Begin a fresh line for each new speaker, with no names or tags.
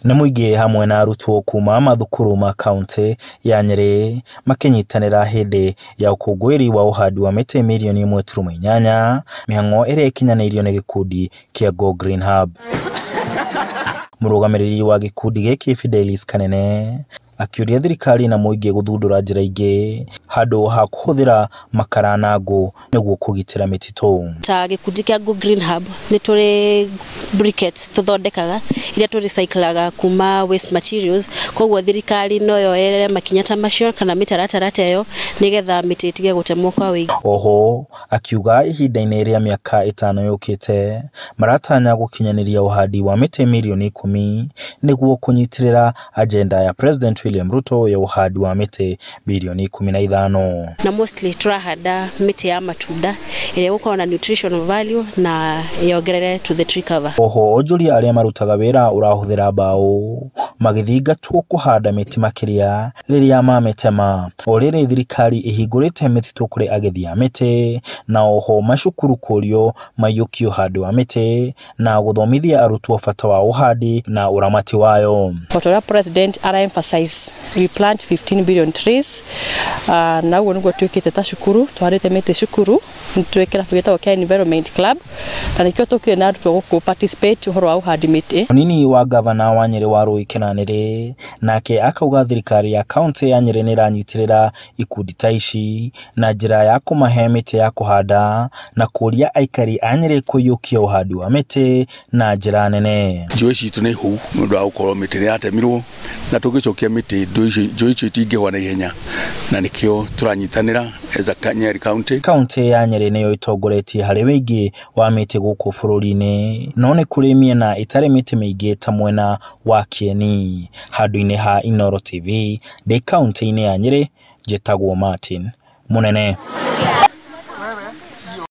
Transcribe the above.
Nĩ mũingĩ hamwe na arutwo kuma mathukuru ma kaunti ya Nyĩrĩ makĩnyitanĩra hĩndĩ ya ũkũngũĩri wa ũhandi wa mĩtĩ mirioni 1.8, mĩhang'o ĩrĩa ĩkinyanĩirio nĩ gĩkundi kĩa Go Green Hub. Mũrũgamĩrĩri wa gĩkundi gĩkĩ Fidelis Kanene akĩũria thirikari na mũingĩ gũthundũra njĩra ingĩ handũ ha kũhũthĩra makara na ngũ nĩguo kũgitĩra mĩtitũ.
Ta gĩkundi kĩa Go Green Hub nĩ tũrĩ briquettes tũthondekaga iria tũ recyclaga kuma waste materials, koguo thirikari no yoerere makinya ta macio kana mĩtaratara ta ĩyo nĩgetha mĩtĩ ĩtige gũtemwo kwa ũingĩ.
Oho akiuga ihinda-inĩ rĩa mĩaka 5 yũkĩte maratanya gũkinyanĩria ũhandi wa mĩtĩ mirioni 10 nĩguo kũnyitĩrĩra agenda ya President William Ruto ya ũhandi wa mĩtĩ birioni 15.
Na mostly tũrahanda mĩtĩ ya matunda ĩrĩa ĩgũkorwo na nutritional value na yongerere to the tree cover.
Oho onjoria arĩa marutaga wĩra ũrahũthĩra mbaũ magĩthingatwo kũhanda mĩtĩ makĩria rĩrĩa mamĩtema, o rĩrĩ thirikari ĩhingũrĩte mĩtitũ kũrĩ agethi a mĩtĩ, na oho macukuru kũrio maiyũkie ũhandi wa mĩtĩ na gũthomithia arutwo bata wa ũhandi na ũramati wayo.
O ta ũrĩa president ara emphasize, we plant 15 billion trees, na ũguo nĩguo twĩkĩte ta cukuru, twarĩte mĩtĩ cukuru, nĩ twĩ kĩrabu gĩtagwo kĩa environment club, na nĩkĩo tũkire na arutwo gũkũ participate ũhoro wa ũhandi mĩtĩ.
Mũnini wa gavana wa Nyĩrĩ Warũi Kĩnanĩrĩ nake akauga thirikari ya kaunti ya Nyĩrĩ nĩĩranyitĩrĩra ikundi ta ici na njĩra ya kũmahe mĩtĩ ya kũhanda na kũria aikari a Nyĩrĩ kũiyũkia ũhandi wa mĩtĩ na njĩra nene.
Njũĩ citũ nĩ hũu nĩ ũndũ wa gũkorwo mĩtĩ nĩ yatemirwo, na tũngĩcokia mĩtĩ njũĩ icio itingĩhwa na ihenya, na nĩkĩo tũranyitanĩra as a Nyeri County.
Kaunti ya Nyĩrĩ nĩyo ĩtongoretie harĩ wĩingĩ wa mĩtĩ gũkũ bũrũri-inĩ, no nĩ kũrĩ mĩena ĩtarĩ mĩtĩ mĩingĩ ta mwena wa Kieni. Handũ-inĩ ha Inooro TV ndĩ kaunti-inĩ ya Nyĩrĩ, njĩtagwo Martin Mũnene.